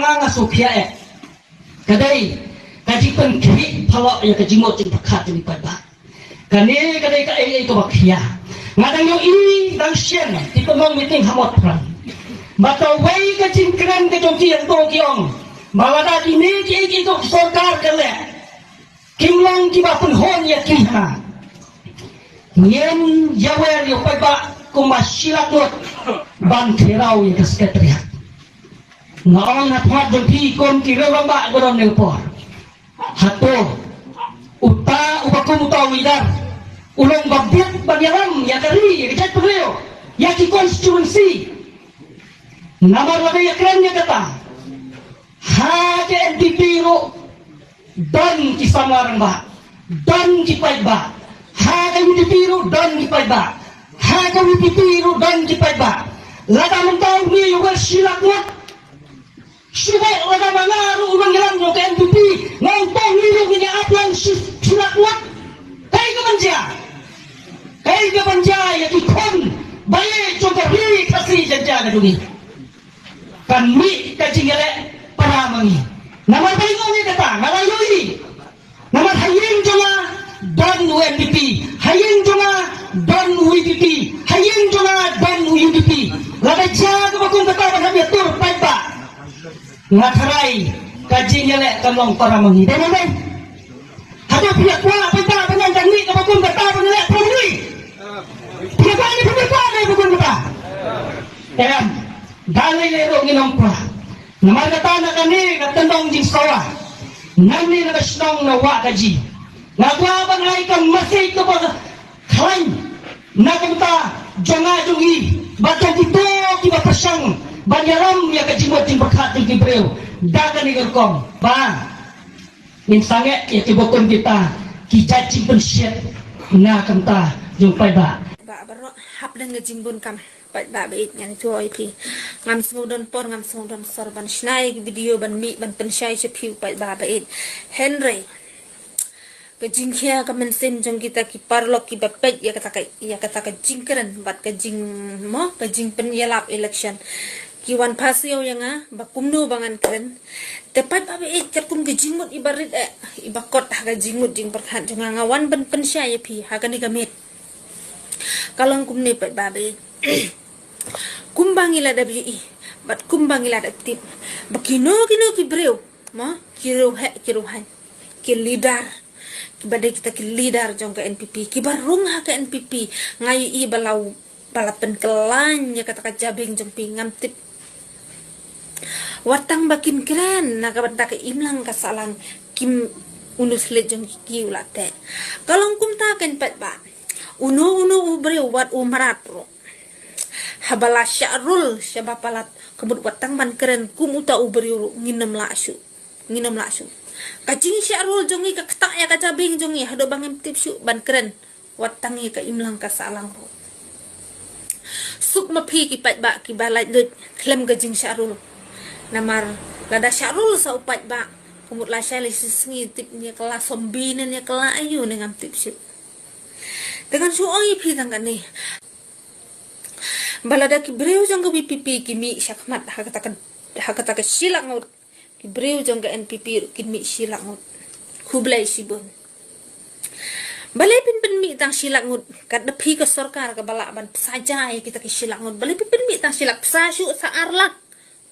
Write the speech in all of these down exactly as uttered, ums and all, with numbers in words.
Nga sngewkhia eh. Ka dei ka jingpynkhih phalok ïa ka jingmut jingpyrkhat jong i paidbah. Kane ka dei kaei kaei kaba khia. Nga dang ïohi dang shen, te pynlong meeting ha Motphran. Ba kawei ka jingkren ka jong ki, ïa kito ki ong ba lada kine kiei kiei ki sorkar ka leh, kim long kiba pynhun ïa ki hana. Ngin ïawer ïa u paidbah kumba shi lak ngut ban khraw ïa ka Secretariat. Nga ong ha khmat jong phi kum ki rangbah ba don ne por. Hato uta uba kum uta u leader u long ba bit ban ïalam ïa ka ri, ïa ka jaitbynriew, ïa ki constituency? Namar lada ïakren ïa kata, ha ka N P P ruh don ki samla rangbah, don ki paidbah. Ha ka U D P ruh don ki paidbah. Ha ka V P P ruh don ki paidbah. Lada mynta u ngi ïawer shi lak ngut, shu beh lada ma nga ruh u nongïalam jong ka N P P, nga ong to ngi ruh ngin ïa ap lang shi, shi lak ngut. Kaei kaban jia? Kaei kaban jia ïa ki khun ba ïeit jong ka ri Khasi Jaiñtia ka jong ngi? Kan mih ka jingïaleh para ma ngi. Namar ba ïa ngi kata nga la ïohi. Namar ha ïing jong nga don u N P P, ha ïing jong nga don u V P P, ha ïing jong nga don u U D P. Lada jia kaba kum kata ban hap ïa tur paidbah, nga tharai ka jingïaleh kan long para ma ngi. Dei ne em? Hato phi ïa kwah paidbah ban ïa ngi kaba kum kata ban ïaleh para ma ngi? Phi ïa kwah ne phi ïa kwah ne kaba kum kata? Em. Da lei lei ruh ngin ym kwah. Namar kata na kane ka kyndong jingsawa, nangne na ka shnong na Wahkaji, nga kwah ban ai ka message kaba khlaiñ na ka bynta jong nga jong i bad jong kito kiba pyrshang ban ïalam ïa ka jingmut jingpyrkhat jong ki briew da kane ka rukom ba ngin sangeh ïa kiba kum kita ki jait jingpynshit na ka bynta jong paidbah. Ba baroh hapdeng ka jingbun kam. Paidbah ba ïeit, ngan ïathuh ïa phi. Ngam sngew don por, ngam sngew don sor ban shna ïa ki video ban mih ban pynshai sha phi u paidbah ba ïeit. Hynrei ka jingkhia ka mynsiem jong kita ki paralok kiba peit ïa kata ka, ïa kata ka jingkren bad ka jing, mo, ka jingpynïalap election, ki wan phasiaw ïa nga ba kumno ba ngan kren. Te paidbah ba ïeit, katkum ka jingmut iba rit eh, iba kot ha ka jingmut jingpyrkhat jong nga, nga wan ban pynshai ïa phi ha kane ka miet. Ka long kumne paidbah ba ïeit. Kumba ngi la dep ïohi bad kumba ngi la dep tip ba kino kino ki briew, mo, ki riewheh ki riewhaiñ, ki leader, kiba dei kita ki leader jong ka N P P, kiba rung ha ka N P P, nga ïohi ba la, ba la pynkylla ïa kata ka jabieng jong phi, ngam tip. Wat tang ba kin kren na ka bynta ka imlang ka sahlang, kim, uno slet jong ki u la teh. Ka long kumta kan paidbah. Uno uno u briew wat u mrad ruh, haba la shah rul shaba palat, ka mut wat tang ban kren kum uta u briew ruh ngin ym lah shuh. Ngin ym lah shuh. Ka jingshah rul jong ngi ka ktah ïa ka jabieng jong ngi haduh ba ngim tip shuh ban kren wat tang ïa ka imlang ka sahlang ruh. Suk ma phi ki paidbah kiba laitluid khlem ka jingshah rul. Namar lada shah rul sa u paidbah, ka mut la shai la shi sngi, tip ne ka la zombie ne, ne ka la aïu ne ngam tip shuh. Te ngan shu ong ïa phi tang kane ba lada ki briew jong ka V P P ki mih shakhmat ha kata ka, ha kata ka shi lak ngut, ki briew jong ka N P P ruh kin mih shi lak ngut. Khublei shibun. Balei phin pynmih tang shi lak ngut? Kat da phi ka sorkar kaba lah ban pynsaja ïa kita ki shi lak ngut. Balei phin pynmih tang shi lak? Pynsa shuh sa ar lak.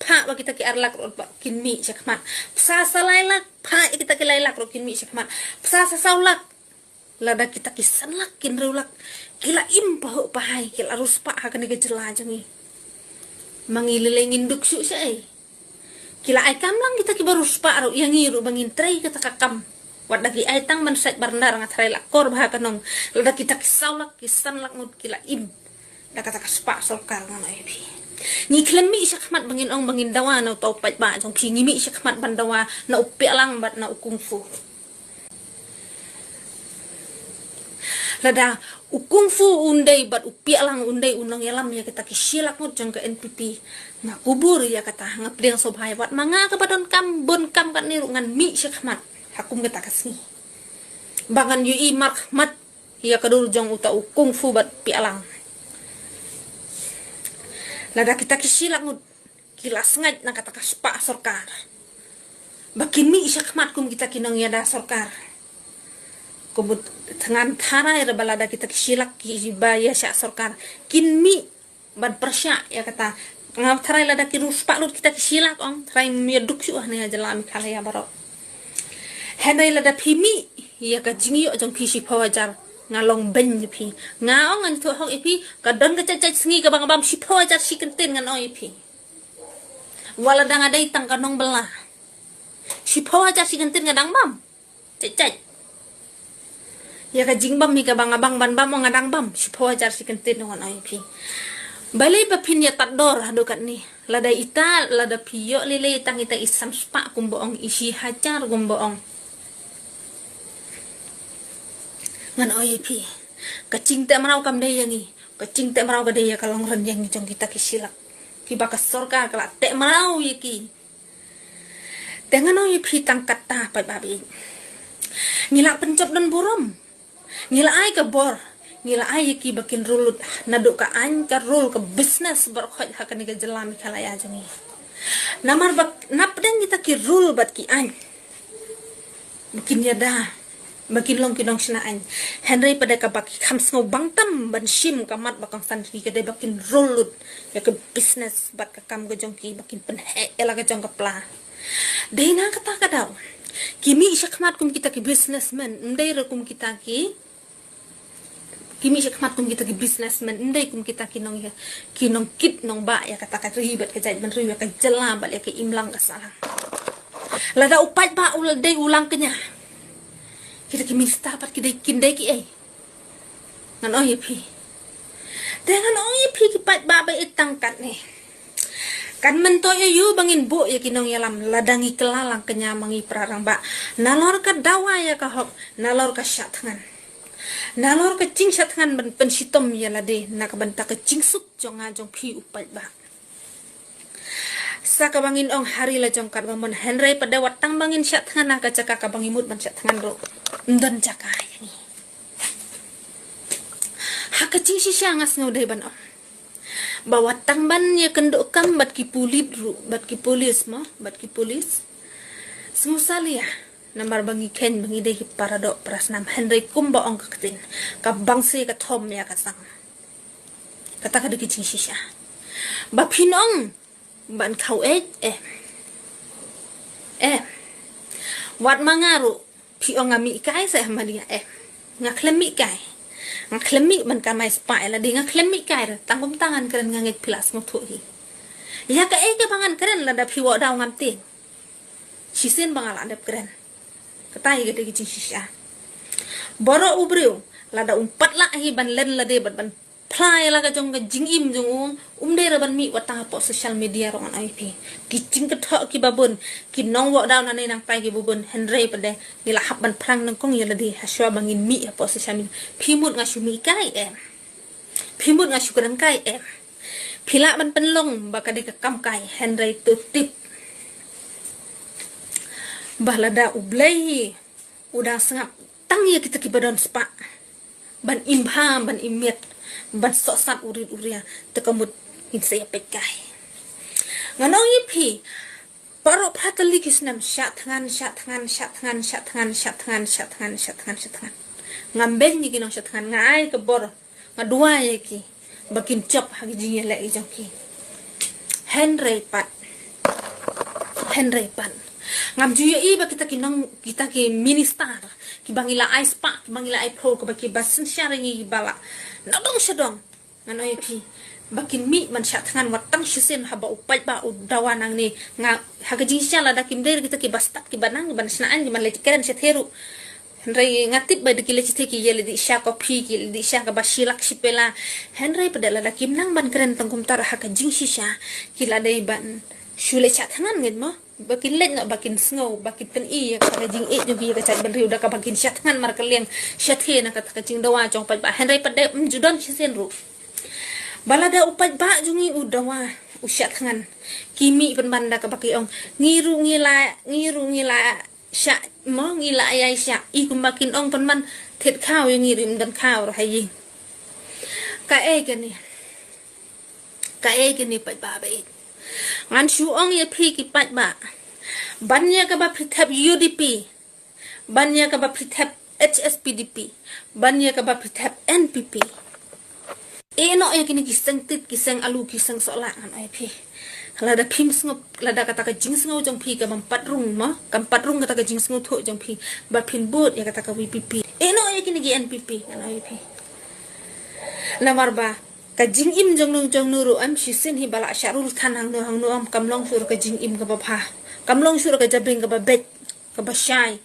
Phah ba kita ki ar lak ruh ba kin mih shakhmat. Pynsa sa lai lak. Phah ïa kita ki lai lak ruh kin mih shakhmat. Pynsa sa saw lak. Lada kita ki san lak kin hynriew lak, ki la im pahuh pahai, ki la riewspah ha kane ka jylla jong ngi. Ma ngi lei lei ngin duk shuh shaei. Ki la ai kam lang kita kiba riewspah ruh ïa ngi ruh ba ngin trei kata ka kam. Wat da ki ai tang ban sait barandar nga tharai la kor bha ka nong. Lada kita ki saw lak ki san lak ngut ki la im da kata ka spah sorkar, ngan ong ïa phi. Ngi khlem mih shakhmat ba ngin ong ba ngin dawa na uta u paidbah jong phi, ngi mih shakhmat ban dawa na u Piahlang bad na u Kung Fu. Lada u Kung Fu un dei bad u Piahlang un dei u nongïalam ïa kata ki shi lak ngut jong ka N P P, nga kubur ïa kata, nga pdiang sngewbha ïa wat ma nga kaba donkam bun kam katne ruh ngan mih shakhmat ha kum kata ka sngi ba ngan ïohi markhmat ïa ka dur jong uta u Kung Fu bad Piahlang. Lada kita ki shi lak ngut ki la sngaid na kata ka spah sorkar, ba kin mih shakhmat kum kita ki nongïada sorkar. Kumut thngan tharai re ba lada kita ki shilak kiba ïa shah sorkar kin mih ban pyrshah ïa kata. Nga tharai lada ki rus pak lut kita ki shilak ong, tharai ym ïa duk shuh hangne ha jylla Meghalaya baroh. Hynrei lada phi mih ïa ka jingïoh jong phi shiphew hajar, nga long beiñ ïa phi. Nga ong ngan thoh hok ïa phi, ka don ka jait jait sngi kaba nga bam shiphew hajar shi kyntien, ngan ong ïa phi. Wat lada nga dei tang ka nongbylla, shiphew hajar shi kyntien nga dang bam. Jait jait. Ïa ka jingbam hi kaba nga bang ban bam, ong, nga dang bam shiphew hajar shi kyntien, ngan ong ïa phi. Balei ba phin ïa tad dor haduh katne? Lada ita, lada phi ïoh lei lei tang ita i san spah kumba ong, i shi hajar kumba ong, ngan ong ïa phi, ka jingteh mraw kam dei ïa ngi. Ka jingteh mraw ka dei ïa ka longrynieng jong kita ki shilak kiba ka sorkar ka la teh mraw ïa ki. Te ngan ong ïa phi tang kata, paidbah ba ïeit, ngi la pynjop don burom. Ngi la ai ka bor, ngi la ai ïa ki ba kin rul lut naduh ka aiñ, ka rul, ka business baroh khoit ha kane ka jylla Meghalaya jong ngi. Namar ba napdeng kita ki rul bad ki aiñ, ba kin ïada, ba kin long ki nongshna aiñ. Hynrei pat de kaba ki kham sngew bang tam ban shim ka mat ba kongsan ki ka dei ba kin rul lut ïa ka business bad ka kam ka jong ki, ba kin pynheh ïa la ka jong ka pla. Dei na kata ka daw ki mih shakhmat kum kita ki businessman, ym dei re kum kita ki, ki mih shakhmat kum kita ki businessman, ym dei kum kita ki nong, ki nongkit nongbah ïa kata ka ri bad ka jaitbynriew, ïa ka jylla bad ïa ka imlang ka sahlang. Lada u paidbah u la dei u lang kñia, kita ki minister pat ki dei, kin dei kiei? Ngan ong ïa phi. Te ngan ong ïa phi ki paidbah ba ïeit, tang katne, kan myntoi aïu ba ngin buh ïa ki nongïalam lada ngi kylla lang kñia ma ngi para rangbah, nalor ka dawa ïa ka hok, nalor ka shah thngan, nalor ka jingshah thngan ban pynshitom ïa lade na ka bynta ka jingsuk jong nga jong phi u paidbah. Sa kaba ngin ong ha ri la jong katba mon, hynrei pat de wat tang ba ngin shah thngan ha ka jaka kaba ngi mut ban shah thngan ruh, ym don jaka ïa ngi. Ha ka jingshisha nga sngew dei ban ong ba wat tang ban ïakynduh kam bad ki pulit ruh, bad ki pulis mo, bad ki pulis, sngewsalia. Namar ba ngi kheiñ ba ngi dei ki para doh para snam, hynrei kumba ong ka ktien, ka bangse ka thom ïa ka sang. Kata ka dei ka jingshisha. Ba phin ong ban khaw eit, eh, eh, wat ma nga ruh phi ong nga mih kai sa, eh, ma dia, eh, nga khlem mih kai. Nga khlem mih ban kamai spah ïa lade, nga khlem mih kai re. Tang kumta ngan kren, nga ngeit phi la sngewthuh hi. Ïa kaei kaba ngan kren lada phi wad daw ngam tieng? Shisien ba nga la dep kren. Kata hi ka dei ka jingshisha. Baroh u briew lada um pat lah hi ban len lade bad ban phla ïa la ka jong ka jingim jong u, um dei re ban mih wat tang hapoh social media ruh, ngan ong ïa phi. Ki jingkynthoh kiba bun, ki nongwad daw nangne nangtai kiba bun, hynrei pat de ngi la hap ban phrang nyngkong ïa lade hashwa ba ngin mih hapoh social media. Phi mut nga shu mih kai em? Phi mut nga shu kren kai em? Phi lah ban pynlong ba ka dei ka kam kai, hynrei to tip ba lada U Blei hi u dang sngap tang ïa kita kiba don spah ban im bha, ban im miat, ban sohsat u rit u ria, te ka mut ngin sa ïa peit kai. Ngan ong ïa phi, baroh phra tylli ki snem shah thngan, shah thngan, shah thngan, shah thngan, shah thngan, shah thngan, shah thngan, shah thngan. Ngam beiñ ïa ki nongshah thngan, nga ai ka bor, nga duwai ïa ki ba kin jop ha ki jingïaleh ki jong ki. Hynrei pat, hynrei pat ngam ju ïohi ba kita ki nong, kita ki minister kiba ngi la ai spah, kiba ngi la ai phew, kiba, kiba synshar ïa ngi, kiba la na dong sha dong, ngan ong ïa phi, ba kin mih ban shah thngan wat tang shisien haba u paidbah u dawa nangne. Nga, ha ka jingshisha lada kim dei kita kiba stad, kiba nang, kiba shna aiñ, kiba leit kren shathie ruh, hynrei nga tip ba da ki leit shathie ki ïa leit sha coffee, ki leit sha kaba shi lak shi pela. Hynrei pat de lada kim nang ban kren tang kumta, ha ka jingshisha ki la dei ban shu leit shah thngan, ngeit mo? Ba kin leit noh, ba kin sngew, ba kin pyni ïa ka jingïeit jong ki ïa ka jaitbynriew da kaba kin shah thngan markylliang shathie na kata ka jingdawa jong u paidbah. Hynrei pat de ym ju don shisien ruh. Ba lada u paidbah jong ngi u dawa, u shah thngan, ki mih pynban da kaba ki ong, ngi ruh ngi la, ngi ruh ngi la shah mo, ngi la ïai shah. I kumba kin ong pynban, thied khaw ïa ngi ruh ym don khaw ruh ha ïing. Kaei kane? Kaei kane paidbah ba ïeit? Ngan shu ong ïa phi ki paidbah, Ban ïa kaba phi thep U D P. Ban ïa kaba phi thep H S P D P. Ban ïa kaba phi thep N P P. Ïehnoh ïa kine ki seng tit, ki seng alu, ki seng sohlah, ngan ong ïa phi. Lada phim sngewthuh, lada kata ka jingsngew jong phi ka bym pat rung mo, kam pat rung kata ka jingsngewthuh jong phi, ba phin bud ïa kata ka V P P. Ïehnoh ïa kine ki N P P, ngan ong ïa phi. Namar ba ka jingim jong no jong no ruh em shisien hi ba la shah rur than hangno hangno em, kam long shuh ka jingim kaba bha. Kam long shuh ka jabieng kaba beit, kaba shai.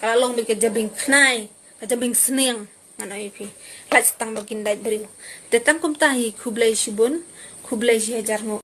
Ka la long beit ka jabieng khnai, ka jabieng sneng, ngan ong ïa phi. Lait tang ba kin dait briew. Te tang kumta hi, khublei shibun, khublei shihajar nguh.